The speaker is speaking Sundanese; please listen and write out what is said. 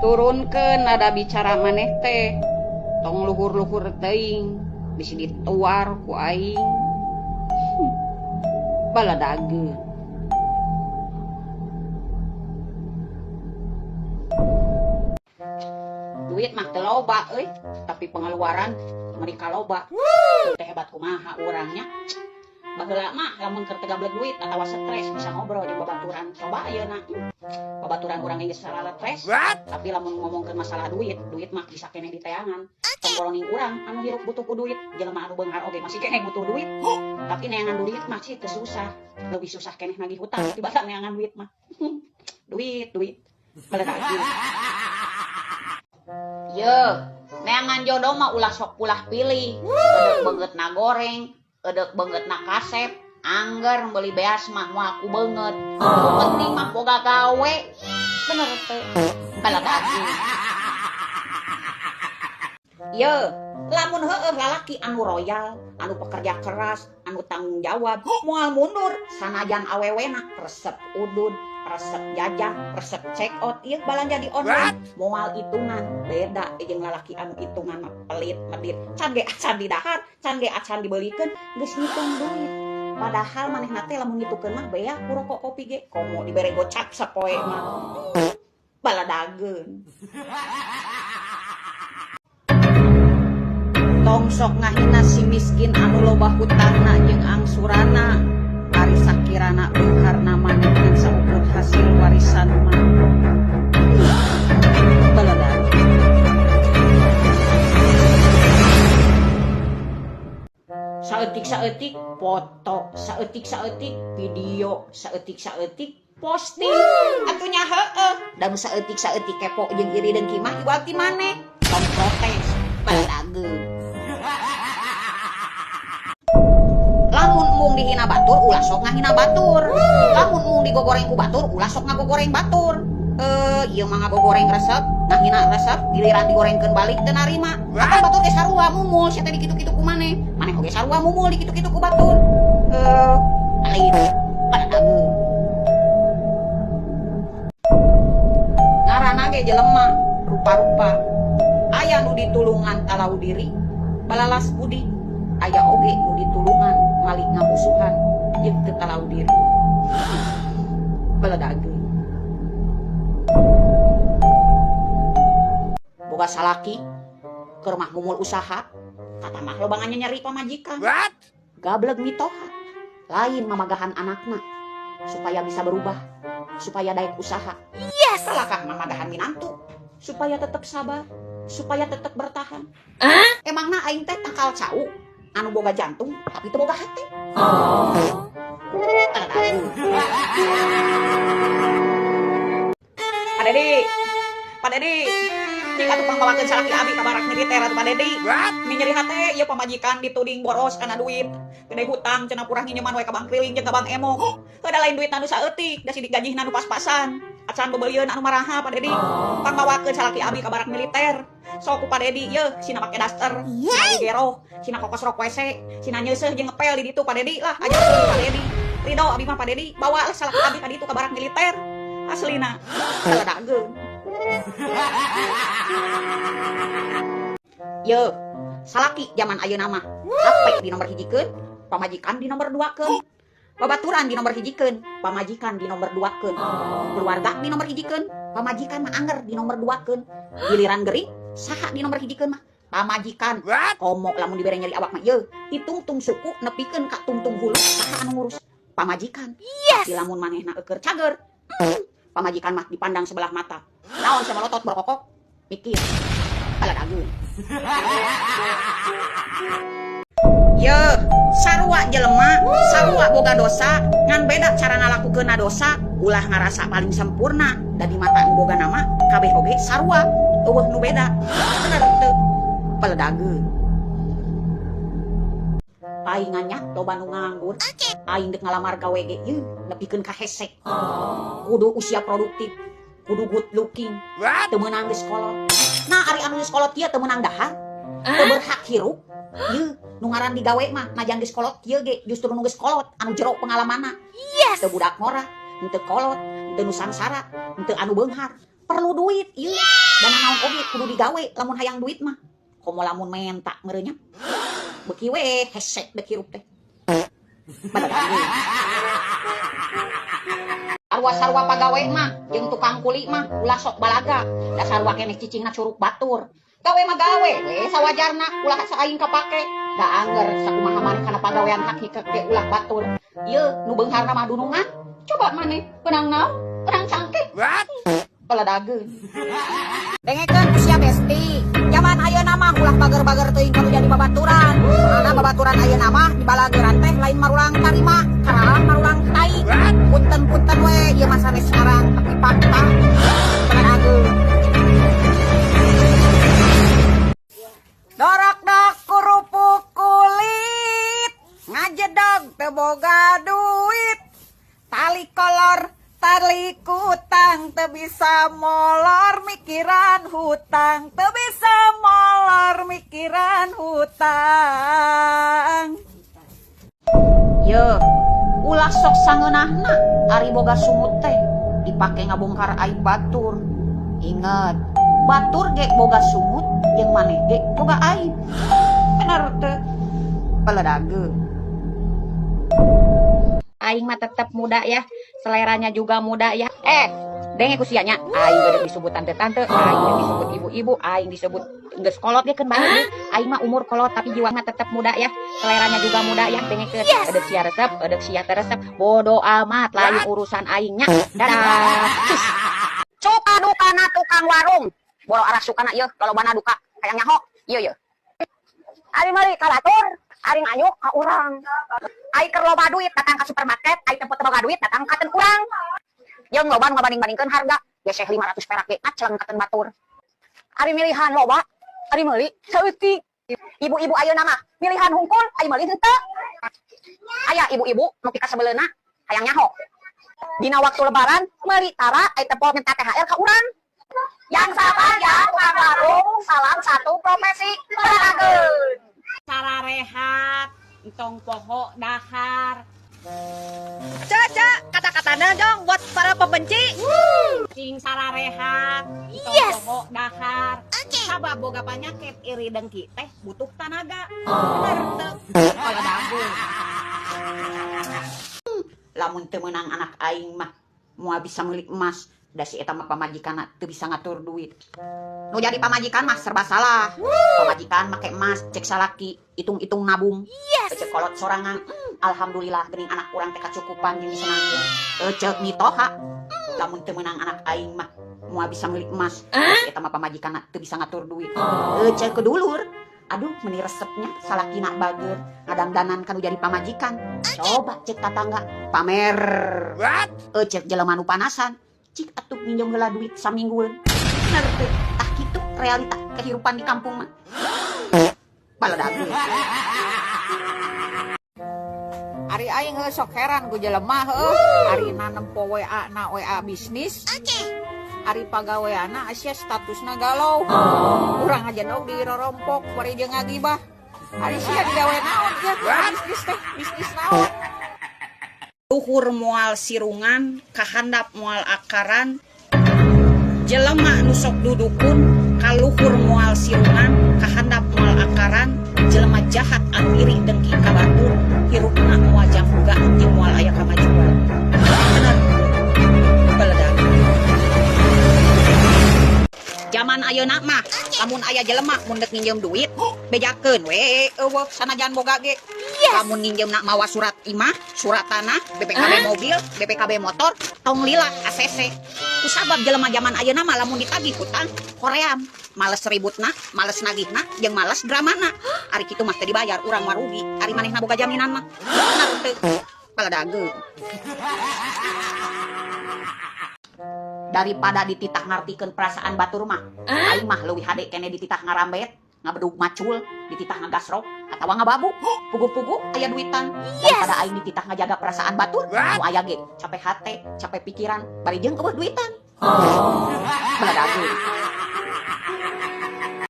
Turunkeun nada bicara maneh teh, tong luhur-luhur teuing, bisi dituar ku aing. Baladageun. Duit mah teu loba euy, tapi pengeluaran meuni kaloba. Teh hebat kumaha urangnya. Baheula mah lamun keur teu gablek duit atawa stres bisa ngobrol jeung babaturan. Coba ayeuna babaturan urang geus stres, tapi lamun ngomongkeun masalah duit, duit mah bisa keneh diteangan. Tong urang anu hirup butuh ku duit, jelema anu beunghar oge masih keneh butuh duit. Tapi neangan duit mah sih teu susah, lebih susah keneh nagih hutang tibatan neangan duit mah. Duit, duit. Baladageun. Ye, neangan jodoh mah ulah sok pulah pilih. Edek beungeutna goreng, edek beungeutna kasep, angger meuli beas mah moal ku beungeut. Nu penting mah boga gawe. Bener teu? Baladageun. Ye, lamun heueuh lalaki anu royal, anu pekerja keras, anu tanggung jawab, moal mundur sanajan awewena resep udud, resep jajan, resep check out, ieu balanja di online, moal hitungan. Beda jeung lalaki anu hitungan mah pelit, medit, can ge acan didahar, can ge acan dibelikeun, geus ngitung duit. Padahal manehna teh lamun ngitukeun mah beak ku rokok kopi ge, komo dibere gocap sapoe mah. Baladageun. Tong sok ngahina si miskin anu loba hutangna jeung angsurana, ari sakirana beungharna maneh ngan saukur hasil warisan mah. Baladageun. Saeutik-saeutik foto, saeutik-saeutik video, saeutik-saeutik posting. Atuh nya heueuh, da nu saeutik-saeutik kepo jeung iri dengki mah iwal ti maneh. Tong protes, baladageun. Lamun mung dihina batur ulah sok ngahina batur. Lamun mung digogoreng ku batur ulah sok ngagogoreng batur. Ieu mah ngagogoreng resep, ngahina resep, giliran digorengkeun balik teu narima. Atuh batur ge sarua mumul sia teh dikitu-kitu ku maneh. Maneh oge sarua mumul dikitu-kitu ku batur. Alit baladageun. Ngaranna ge jelema rupa-rupa. Aya nu ditulungan talau diri, balalas budi. Aya oge nu ditulungan malik ngamusuhan jeung teu talau diri. Baladageun. Boga salaki keur mah mumul usaha, kata mah loba nyeri pamajikan. Gableg mitoha, lain mamagahan anakna supaya bisa berubah, supaya daek usaha. Yes. Salahkah mamagahan minantu supaya tetap sabar, supaya tetap bertahan. Emangna aing teh tangkal cau anu boga jantung tapi teu boga hate. Pak Dedi, Pak Dedi, jika tukang bawakeun salaki abi ka barak militer atuh Pak Dedi. Ini nyeri hate ieu pamajikan dituding boros kana duit, gede hutang cenah purah nginjeman we ka bank keliling jeung ka bank emok. Heuh da lain duit anu saeutik, da sidik gajihna nu pas-pasan. Acan bebelieun anu maraha Pak Dedi. Pangbawakeun salaki abi ka barak militer. Sok ku Pak Dedi yeuh sina make daster, sina geroh, sina kokos rok WC, sina nyeuseuh jeung ngepel di ditu Pak Dedi lah, ajarkeun Pak Dedi. Ridho abi mah Pak Dedi, bawa lah salaki abi ka ditu ka barak militer. Aslina baladageun. Yeuh, salaki zaman ayeuna mah HP di nomor hijikeun, pamajikan di nomor duakeun. Babaturan di nomor hijikeun, pamajikan di nomor duakeun. Keluarga di nomor hijikeun, pamajikan mah anger di nomor duakeun. Giliran gering, saha di nomor hijikeun mah? Pamajikan. Komo lamun dibere nyeri awak mah yeuh, ditungtung suku nepikeun ka tungtung hulu, saha anu ngurus? Pamajikan. Yes. Tapi lamun manehna eueur cager, pamajikan mah dipandang sebelah mata. Naon sama lotot berkokok? Mikir. Baladageun. Yeuh, sarua jelema, sarua boga dosa, ngan beda cara ngalakukeunna dosa, ulah ngarasa paling sempurna, da di mata nu boga nama kabeh oge sarua, eueuh nu beda. Bener teu? Baladageun. Paingannya loba nu nganggur. Aing deuk ngalamar gawe ge yeuh nepikeun ka hesek. Kudu usia produktif, kudu good looking, teu meunang geus kolot. Nah, ari anu geus kolot kieu teu meunang dahar, teu berhak hirup. Yeuh, nu ngaran digawe mah najan geus kolot kieu ge justru nu geus kolot anu jero pengalamanna. Yes. Teu budak ngora, henteu kolot, henteu nu sangsara, henteu anu beunghar. Perlu duit ieu. Dan naon oge kudu digawe lamun hayang duit mah. Komo lamun menta meureun nya. Beuki we hese dek hirup teh. Badadageun. Sarua-sarua pagawe mah jeung tukang kuli mah ulah sok balaga. Da sarua keneh cicingna curuk batur. Gawe mah gawe we sawajarna, ulah saaing kapake. Da angger sakumaha maneh kana pagawean hakikek ge ulah batur. Ieu nu beungharna mah dunungan. Coba maneh beunang naon? Beunang cangkek. Baladageun. Dengekeun ku sia besti. Zaman ayeuna mah ulah bager-bager teuing ka nu jadi babaturan. Soalna babaturan ayeuna mah dibalageran teh lain marulang tarima, karalah marulang tai. Punten-punten we ieu mah sanes ngarang tapi fakta. Baladageun. Dorok-dok kerupuk kulit, ngajedog teu boga duit, tali kolor tali kutang, teu bisa molor mikiran hutang, teu bisa molor mikiran hutang. Ye, ulah sok sangeunahna ari boga sungut teh dipake ngabongkar aib batur. Ingat, batur ge boga sungut jeung maneh ge boga aib. Bener teu? Baladageun. Aing mah tetap muda ya, seleranya juga muda ya. Denge ku sia nya, aing gede disebut tante-tante, aing gede disebut ibu-ibu, aing disebut geus kolot ge keun bae. Aing mah umur kolot tapi jiwa mah tetap muda ya, seleranya juga muda ya. Dengekeun, edek sia resep, edek sia teu resep, bodo amat lain urusan aing nya. Dadah. Cus. Suka dukana tukang warung. Boro arah sukana ieu, lolobana duka, hayang nyaho. Ieu ieu. Ari meuli ka batur, ari nganyuk ka urang. Ai keur loba duit datang ka supermarket, ai tempat boga duit datang ka ten urang. Jeung loba nu ngabanding-bandingkeun harga, geseh 500 perak ge ngacleng ka ten batur. Ari milihan loba, ari meuli saeutik. Ibu-ibu ayeuna mah milihan hungkul, ai meuli henteu. Aya ibu-ibu nu pikasebeleuna hayang nyaho. Dina waktu lebaran meuli tara, ai tempo minta THR ka urang. Yang sabar ya tukang warung, salam satu profesi. Berageun. Cara rehat, entong poho dahar. Caca, kata-katanya dong buat para pembenci. Cing sararehat, entong poho dahar. Sabab boga panyakit iri dengki teh butuh tanaga. Bener teu? Baladageun. Lamun teu meunang anak aing mah moal bisa meuli emas. Da si eta mah pamajikanna teu bisa ngatur duit. Nu jadi pamajikan mah serba salah. Pamajikan make emas cek salaki, hitung-hitung nabung. Cek kolot sorangan, alhamdulillah geuning anak urang teh kacukupan jeung disenangkeun. Cek mitoha, lamun teu meunang anak aing mah moal bisa meuli emas. Da si eta mah pamajikanna teu bisa ngatur duit. Cek kedulur, aduh meni resepnya salakina bager ngadangdanan kanu jadi pamajikan. Coba cek tatangga pamer. Cek jelema nu panasan, cik atuh minjem heula duit saminggueun. Bener teu? Tah kitu realita kehidupan di kampung mah. Baladageun. Ari aing heuh sok heran ku jelema heuh. Ari nempo WA na WA bisnis. Ari pagaweana sia statusna galau. Urang aja dog dirorompok bari jeung ngagibah. Ari sia digawe naon ieu bisnis teh, bisnis naon? Luhur moal sirungan, kahandap moal akaran. Jelema nu sok dudukun, kaluhur moal sirungan, kahandap moal akaran. Jelema jahat anu iri dengki ka batur, hirupna moal jangkuga jeung moal aya kamajuan. Bener. Beledag. Zaman ayeuna mah, lamun aya jelema mun deuk nginjem duit, bejakeun we euweuh sanajan boga ge. Lamun nginjemna mawa surat imah, surat tanah, BPKB mobil, BPKB motor, tong lila ACC. Kusabab jelema zaman ayeuna mah lamun ditagih hutang, hoream, males ributna, males nagihna, jeung males dramana. Ari kitu mah teu dibayar, urang mah rugi. Ari manehna boga jaminan mah. Bener teu? Baladageun. Daripada dititah ngartikeun perasaan batur mah, aing mah leuwih hade keneh dititah ngarambet, ngabedug macul, dititah ngagasrok, atawa ngababu. Puguh-puguh aya duitan. Daripada aing dititah ngajaga perasaan batur, nu aya ge capek hate, capek pikiran, bari jeung eueuh duitan. Baladageun.